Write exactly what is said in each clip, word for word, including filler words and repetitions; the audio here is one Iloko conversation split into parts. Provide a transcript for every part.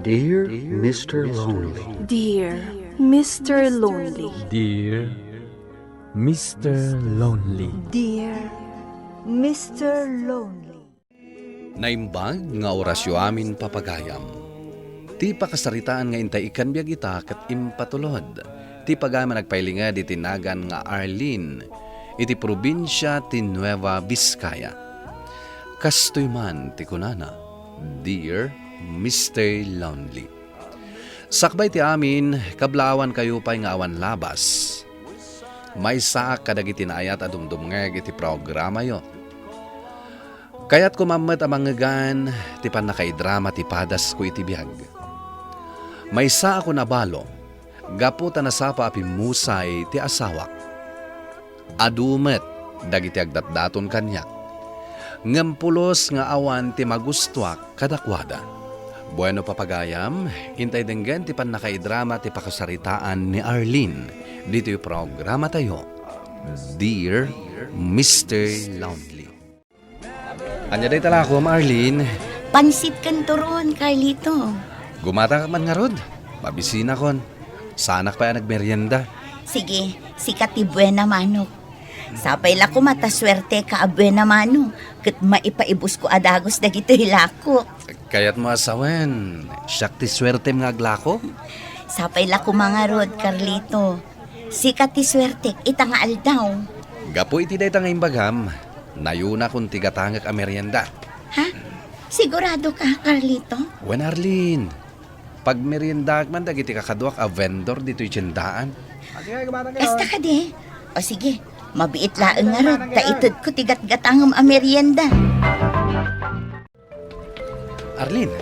Dear Mister Lonely. Dear Mister Lonely. Dear Mister Lonely. Dear Mister Lonely. Naimbag nga orasyo amin, papagayam. Ti pakasaritaan nga intay ikkan biag ita ket impatulod ti pagayam a nagpailinged iti nagan nga Arlene iti probinsia ti Nueva Vizcaya. Kastoy man ti kunana, "Dear Mister Lonely." Sakbay ti amin, kablaawankayo pay nga awan labas. Maysaak kadagiti naayat a dumdumngeg iti programayo. Kayatko man met a mangngegan ti pannakaidrama ti padasko iti biag. Maysaakon a balo, gapu ta nasapa a pimmusay ti asawak. Adu met dagiti agdatdaton kaniak, ngem pulos nga awan ti magustoak kadakuada. Bueno, papagayam, intay denggen ti pannakaidrama ti pakasaritaan ni Arlene ditoy programatayo, Dear Mister Lonely. Ania dayta lakom, Arlene? Pansit ken turon, Carlito. Gumatangak man ngarud. Mabisinakon. Saanak pay a nagmerienda. Sige, sika ti buena manok. Sapay la koma ta suerteka a buena manok, ket maipaibusko a dagus dagitoy lakok. Kayatmo a sawen, siak ti suertem nga aglako? Sapay la koma ngarud, Carlito. Sika ti suertek ita nga aldaw. Gapu iti dayta nga imbagam, nayunakon ti gatangek a merienda. Ha? Sigurado ka, Carlito? Wen, Arlene. Pagmeriendaak man dagiti kakaduak a vendor ditoy tiendaan. Kasta kadi? O sige, mabiit laeng ngarud ta itedko ti gatgatangem a merienda. Arlene,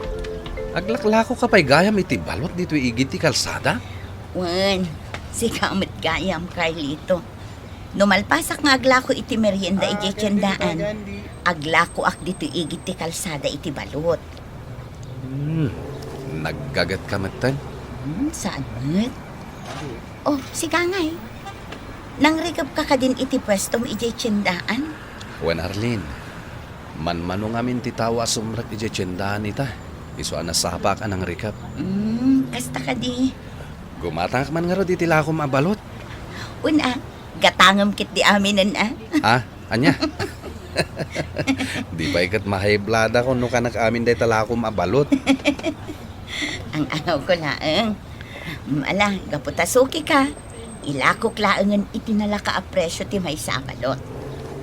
aglaklako ka pay gayam iti balot ditoy igid ti kalsada? Wen, sika met gayam, Carlito. No malpasak nga aglako iti merienda idiay tiendaan, aglakoak ditoy igid ti kalsada iti balot. Hmm, naggaget ka metten? Hmm, saan met? Oh, sika ngay. Nangrikep ka kadin iti puestom idiay tiendaan? Wen, Arlene, manmano ngamin ti tao a sumrek idiay tiendaan ita. Isu a nasapaak a nangrikep. Hmm, kasta kadi. Gumatangak man ngarud iti lakom a balot. Wen a, gatangem ketdi aminen a. Ha? Ania? Di pay ket ma-high blood-ak no kanak amin dayta lakom a balot. Ang-angawko laeng. Mm, ala, gapu ta sukika, ilakok laengen iti nalaka a presio ti maysa a balot.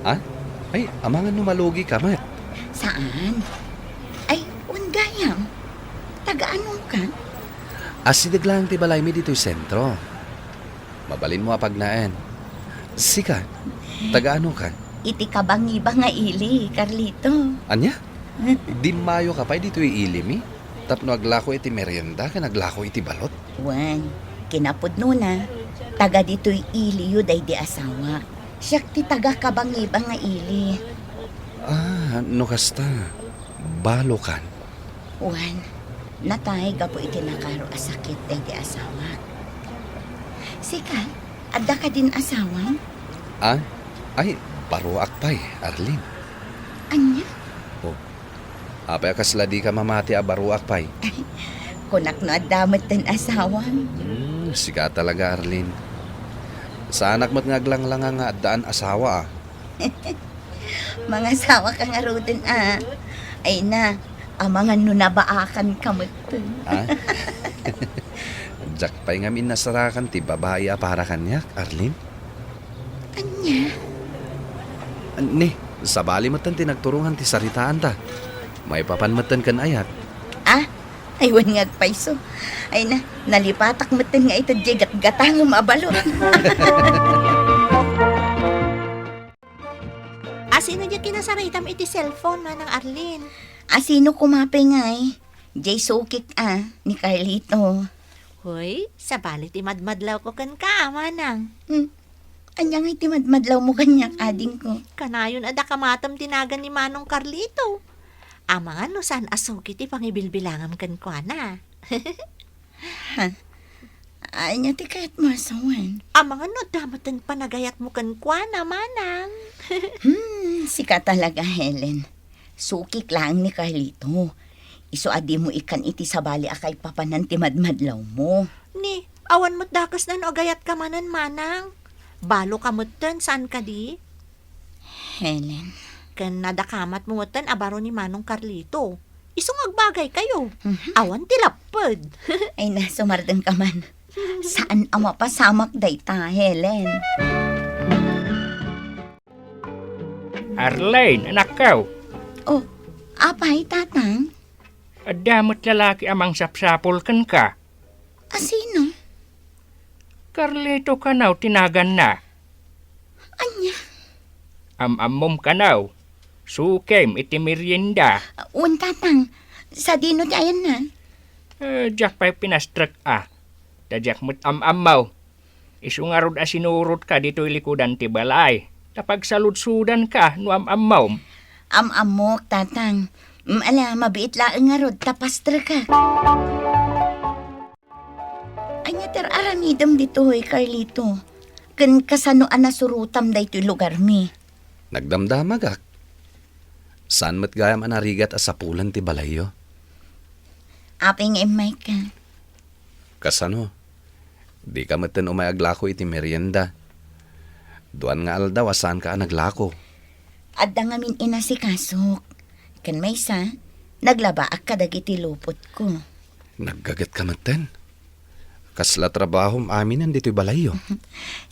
Ha? Ay, amangan no malugi ka met. Saan? Ay, wen gayam. Taga-ano ka? Asideg laeng ti balaymi ditoy sentro. Mabalinmo a pagnaen. Sika, taga-ano ka? Iti kabangiba nga ili, Carlito. Ania? Dimmayo ka pay ditoy ilimi? Tapno aglako iti merienda ken aglako iti balot? Wen, kinapudnona, taga ditoy iliyo daydi asawak. Siak ti taga kabangiba nga ili. Ah, no kasta, balokan. Wen, natay gapu iti nakaro a sakit daydi asawak. Sika, adda kadin asawam? Ah, ay, baruak pay, Arlene. Ania? Oh, apay a kasla dika mamati a baruak pay? Kunak no adda metten asawam. Hmm, sika talaga, Arlene. Saanak met nga aglanglanga nga addaan asawa, ah. Mangasawa ka ngaruden a. Ay na, amangan no nabaakan ka met. Ha? Diak pay ngamin nasarakan ti babai a para kaniak, Arlene. Ania? Ni, sabali metten ti nagturongan ti saritaanta. Maipapan metten ken ayat. Ah, ay, wen nga agpayso. Ay na, nalipatak metten nga ita diay gatgatangem a balot. Asino diay kinasaritam iti cellphone, Manang Arlene? Asino koma pay ngay? Diay sukik a, ni Carlito. Hoy, sabali ti madmadlawko kenka, Manang. Hmm. Ania ngay ti madmadlawmo kaniak, adingko? Kanayon a dakamatem ti nagan ni Manong Carlito. Amangan no saan a sukik ti pangibilbilangam kenkuana. Ha? Ania ti kayatmo a sawen? Amangan no adda metten panagayatmo kenkuana, Manang. Hmm, sika talaga, Helen. Sukik laeng ni Carlito. Isu a dimo ikkan iti sabali a kaipapanan ti madmadlawmo. Ni, awan met dakesna no agayat ka manen, manang. Balo ka metten, saan kadi? Helen. Ken nadakamatmo metten a baro ni Manong Carlito. Isu nga agbagay kayo. Mhm. Awan ti lapped. Ay na, sumardeng ka man. Saan a mapasamak dayta, Helen. Arlene, anakko. Oh, apay, tatang? Adda met lalaki a mangsapsapul kenka. A sino? Carlito kano ti naganna. Ania? Am-ammom kano. Sukem iti merienda. Wen, tatang. Sadino ti ayanna? Eh, diak pay pinastrek a. Ta diak met am-ammo. Isu ngarud a sinurotka ditoy likudan ti balay. Ta pagsaludsodanka no am-ammom. Am-ammok, tatang. Mm, ala, mabiit laeng ngarud ta pastrekak. Ania ti ar-aramidem ditoy, Carlito? Ken kasano a nasurotam daytoy lugarmi? Nagdamdamagak. Saan met gayam a narigat a sapulen ti balayyo? Apay nga immayka? Kasano? Dika metten umay aglako iti merienda. Duan nga aldaw a saanka a naglako. Adda ngamin inasikasok. Ken maysa, naglabaak kadagiti lupotko. Naggagetka metten? Kasla trabahom aminen ditoy balayyo?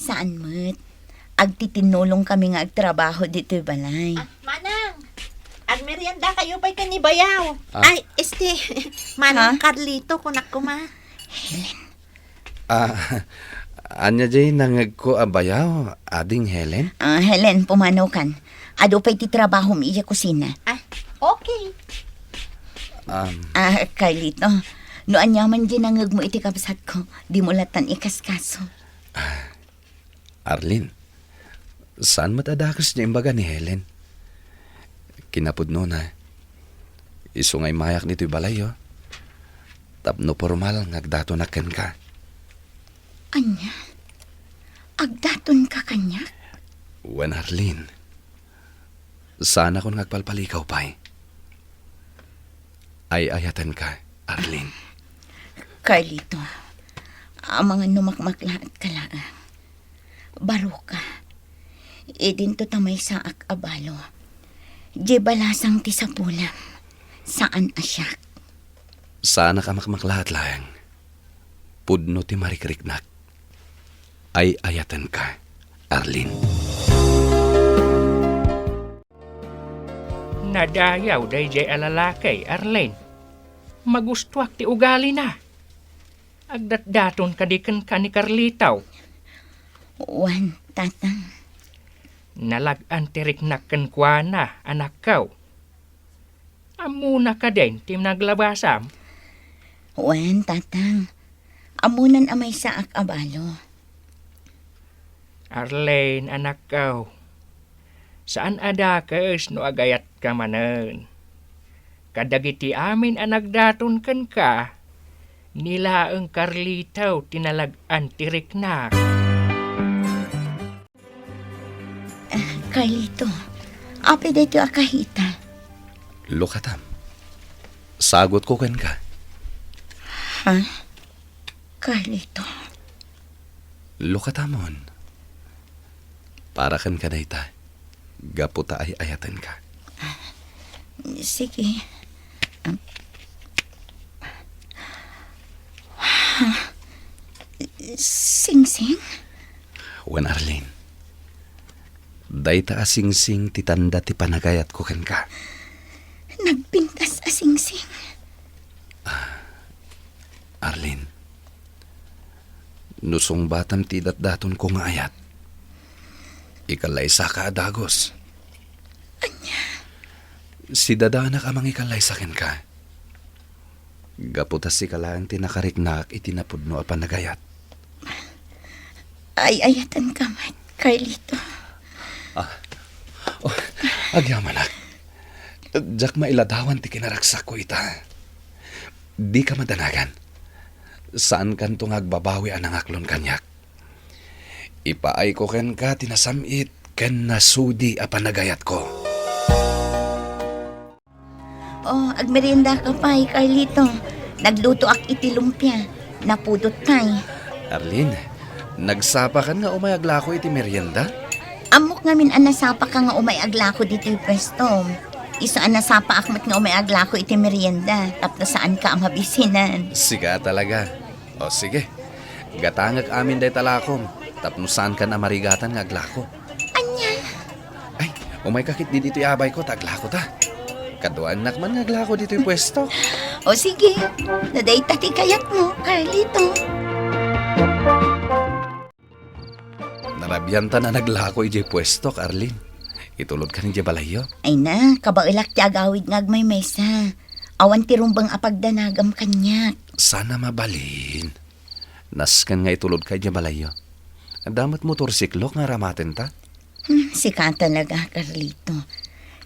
Saan met. Agtitinnulongkami nga agtrabaho ditoy balay. Ah, manang! Agmerienda kayo pay ken ni Bayaw. Ah. Ay, este, Manang Ha? Carlito, kunak koma. Helen. Ah, ania jay nangegko a bayaw, Ading Helen? Ah, Helen, pumanaw kan. Adu pay ti trabahom idiay kusina. Ah, okay. Um, Ah, Carlito, no aniaman jay nangegmo iti kabsatko, dimo lattan ikaskaso. Arlene, saan met a dakes ti imbaga ni Helen. Kinapudnona, isu nga immayak ditoy balayyo, tapno pormal nga agdatonak kenka. Ania? Agdatonka kaniak? Wen, Arlene. Saanakon nga agpalpalikaw pay. Ay-ayatenka, Arlene. Carlito, amangan no makmaklaatka laeng. Baroka, idinto ta maysaak a balo. Di balasang ti sapulem, saan a siak. Saanak a makmaklaat laeng. Pudno ti marikriknak. Ay-ayatenka, Arlene. Nadayaw daydiay a lalaki, Arlene. Magustuak ti ugalina. Agdatdaton kadi kenka ni Carlito? Wen, tatang. Nalag-an ti riknak kenkuana, anakko. Ammona kadin ti naglabasam? Wen, tatang. Ammonan a maysaak a balo. Arlene, anakko, saan a dakes no agayatka manen. Kadagiti amin a nagdaton kenka, ni laeng Carlito ti nalag-an ti riknak. Ah, Carlito, apay daytoy a kahita? Lukatam. Sagutko kenka. Ha? Carlito. Lukatamon. Para kenka dayta. Gapu ta ay-ayatenka. Sige. Singsing? Wen, Arlene. Dayta a singsing ti tanda ti panagayatko kenka. Nagpintas a singsing. Ah, Arlene, no sungbatam ti idatdatonko nga ayat, ikallaysaka a dagus. Ania? Sidadanak a mangikallaysa kenka. Gapu ta sika laeng ti nakariknaak iti napudno a panagayat. Ay-ayatenka met, Carlito. Ah. Oh, agyamanak. Diak mailadawan ti kinaragsakko ita. Dika madanagan. Saankanto nga agbabawi a nangaklon kaniak. Ipaayko kenka ti nasam-it ken nasudi a panagayatko. Oh, agmerienda ka pay, Carlito. Naglutoak iti lumpia. Napudot pay. Arlene, nagsapakan nga umay aglako iti merienda? Ammok ngamin a nasapaka nga umay aglako ditoy puesto. Isu a nasapaak met nga umay aglako iti merienda, tapno saanka a mabisinan. Sika talaga. O sige, gatangek amin dayta lakom, tapno saankan a marigatan nga aglako. Ania? Ay, umayka ketdi ditoy abayko ta aglako ta. Kaduaennak man nga aglako ditoy puesto. O sige, no dayta ti kayatmo, Carlito. Narabiantan a naglako idiay puestok, Arlene. Itulodkan idiay balayyo. Ay na, kabaelak ti agawid nga agmaymaysa. Awan ti rumbeng a pagdanagam kaniak. Saan a mabalin. Nasken nga itulodka idiay balayyo. Adda met motorsiklok nga aramatenta. Hmm, sika talaga, Carlito.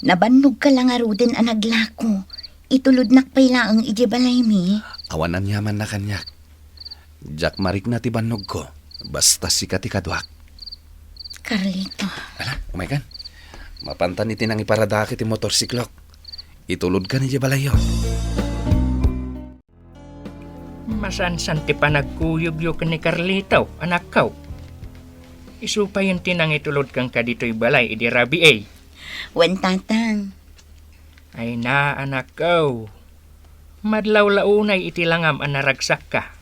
Nabannogka la ngaruden a naglako. Itulodnak pay laeng idiay balaymi. Awan aniamanna kaniak. Diak marikna ti bannogko, basta sika ti kaduak. Carlito. Ala, umaykan. Mapantan iti nangiparadaak iti motorsiklok. Itulodkan idiay balayyo. Masansan ti panagkuyogyo ken ni Carlito, anakko. Isu payen ti nangitulod kenka ditoy balay idi rabii. Wen, Tatang. Ay na, anakko. Madlawla unay iti langam a naragsakka.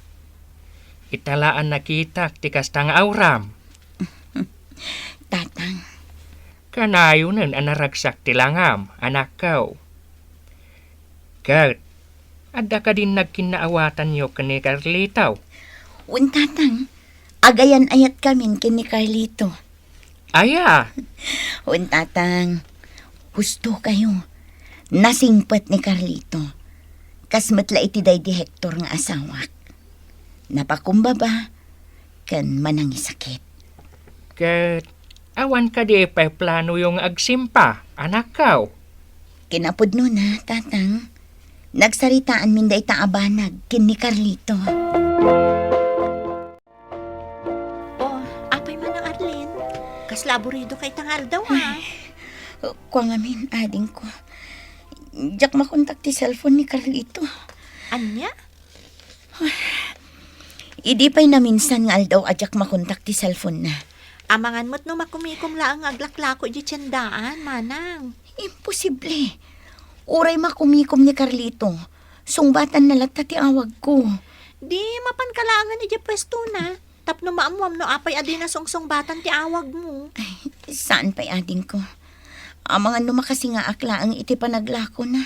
Italaan nakitak ti kasta nga awram. Tatang. Kanayonen a naragsak ti langam, anakko. Ket, adda kadin nagkinnaawatanyo ken ni Carlito? Wen, Tatang. Agayan-ayatkamin ken ni Carlito. Aya? Wen, Tatang. Husto kayo. Nasingpet ni Carlito. Kas met la iti daydi Hector nga asawak. Napakumbaba ken manangisakit. Ket awan kadi pay planoyo nga agsimpa, anakko? Kinapudnona, Tatang. Nagsaritaanmin dayta a banag ken ni Carlito. Oh, apay man, Arlene? Kasla aburidoka ita nga aldaw, a? Ay, kua ngamin, adingko. Diak makontak ti cellphone ni Carlito. Ania? Idi pay naminsan nga aldaw a diak makontak ti cellphone-na. Amangan met no makumikom laeng nga aglaklako idiay tiendaan, manang. Imposible. Uray makumikom ni Carlito, sungbatanna latta ti awagko. Di, mapanka laengen idiay puestona. Tapno maammoam no apay a dina sungsungbatan ti awagmo. Ay, saan pay, adingko. Amangan no makasingaak laeng iti panaglakona.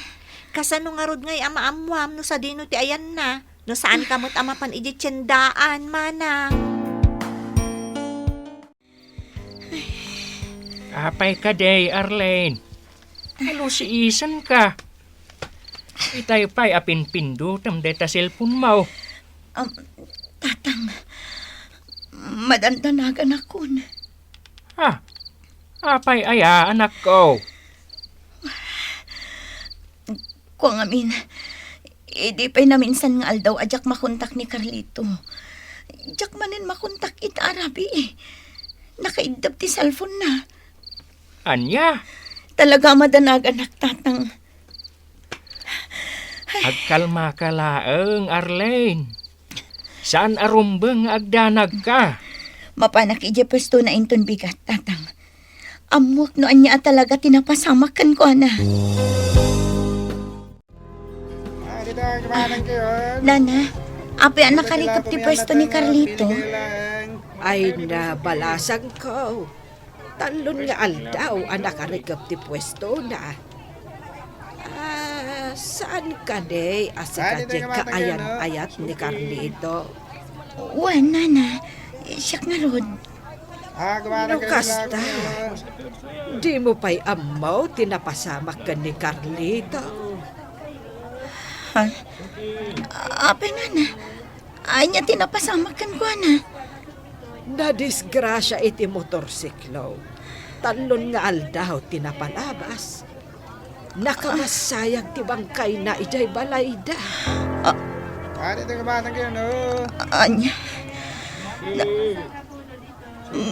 Kasano ngarud ngay a maammoam no sadino ti ayanna? No saanka met a mapan idiay tiendaan, manang. Apay kadi, Arlene? Alusiisenka. Itay pay a pinpindutem dayta cellphone-mo. Um, Tatang, madandanaganak. Ah, apay aya, anakko? Kua ngamin, idi pay naminsan nga aldaw a diak makontak ni Carlito. Diak manen makontak ita a rabii. Nakaiddep ti cellphone-na. Ania? Talaga a madanaganak, Tatang. Agkalmaka laeng, Arlene. Saan a rumbeng nga agdanagka. Mapanak idiay puestona inton bigat, Tatang. Ammok no ania a talaga ti napasamak kenkuana. Ah, Nana, apay a nakarikep ti puesto ni Carlito? Ay na, balasangko. Tallon nga aldaw a nakarikep ti puestona. Ah, saan kadi a sika ti kaayan-ayat ni Carlito? Wen, Nana. Siak ngarud. No kasta, dimo pay ammo ti napasamak ken ni Carlito. Ha? Apay, Nana, ania ti napasamak kenkuana? Nadisgrasia iti motorsiklo. Tallon nga aldaw ti napalabas. Nakabassayag ti bangkayna idiay balayda. Ah. Ano ito nga batang kayo, no? Ania? Na-,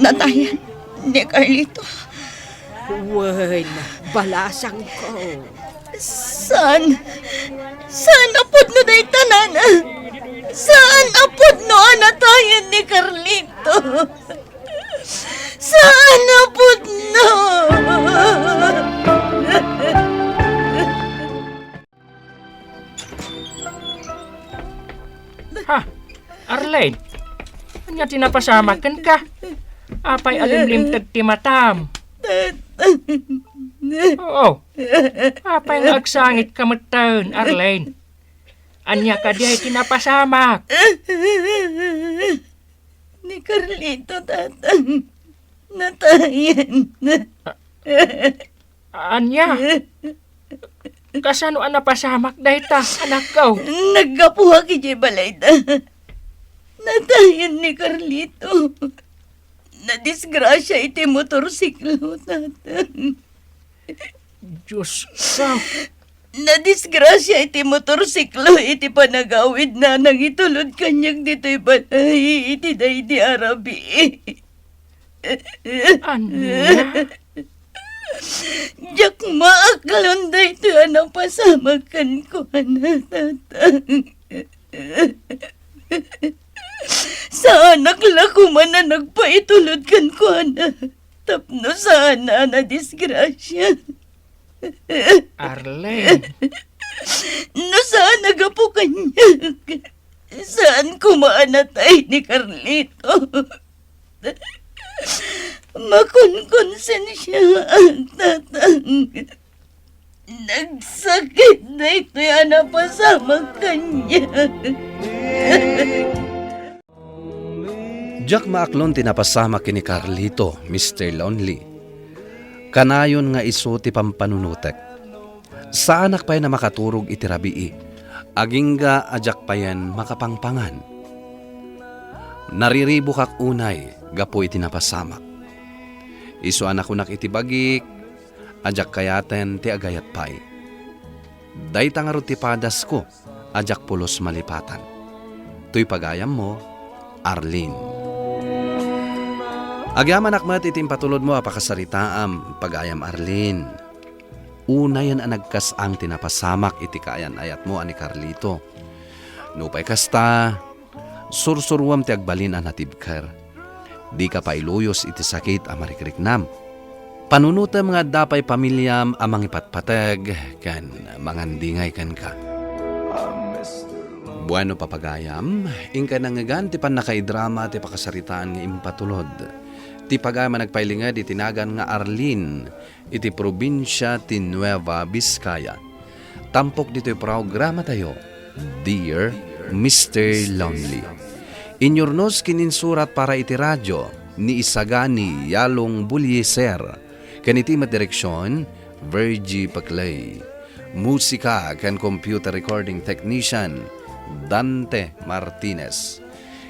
natayan ni Carlito. Wen, balasangko. Saan? Saan a pudno dayta, nana? Saan a pudno a natayen ni Carlito? Saan a pudno? Ha? Arlene? Ania ti napasamak kenka? Apay a limlimteg ti matam? Oo. Apay nga agsangitka metten, Arlene? Ania kadi ti napasamak? Ni Carlito, Tatang. Natayen. Ania? Kasano a napasamak dayta, anakko? Naggapuak idiay balayda. Natayen ni Carlito. Nadisgrasia iti motorsiklo, Tatang. Diosko. Nadisgrasia iti motorsiklo iti panagawidna a nangitulod kaniak ditoy balay iti daydi a rabii. Ania? Diak maaklon daytoy a napasamak kenkuana, Tatang. Saanak la koman a nagpaitulod kenkuana tapno saanna a nadisgrasia. Arlene. No saan a gapu kaniak, saan koma a natay ni Carlito. Makonkonsensiaak, Tatang. Nagsakit daytoy a napasamak kaniak. Diak maaklon ti napasamak ken ni Carlito, Mister Lonely. Kanayon nga isu ti pampanunotek. Saanak payen a makaturog iti rabii, agingga a diak payen makapangpangan. Nariribukak unay gapu iti napasamak. Isu a nakunak iti bagik a diak kayaten ti agayat pay. Dayta ngarud ti padasko a diak pulos malipatan. Toy pagayammo, Arlene. Agyamanak met iti impatulodmo a pakasaritaam, pagayam Arlene. Unayen a nagkas-ang ti napasamak iti kaayan-ayatmo a ni Carlito. Nupay kasta, sursuruem ti agbalin a natibker. Dika pay luyos iti sakit a marikriknam. Panunotem nga adda pay pamiliam a mangipatpateg ken mangandingay kenka. Bueno, papagayam, inkay nangngegan ti pannakaidrama ti pakasaritaan nga impatulod. Ti pagayam a nagpailinged iti nagan nga Arlene, iti probinsia ti Nueva Vizcaya. Tampok ditoy programatayo, Dear Mister Lonely. Inyurnos ken insurat para iti radio ni Isagani Yalong Bulieser, ken iti met direksion, Virgie Paclay. Musika ken computer recording technician, Dante Martinez.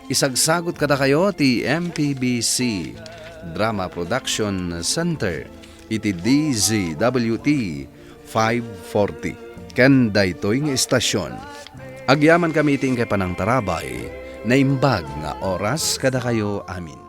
Isagsagut kadakayo ti M P B C Drama Production Center iti D Z W T five forty. Ken daytoy nga istasyon, agyamankami iti inkay panangtarabay, naimbag nga oras kadakayo amin.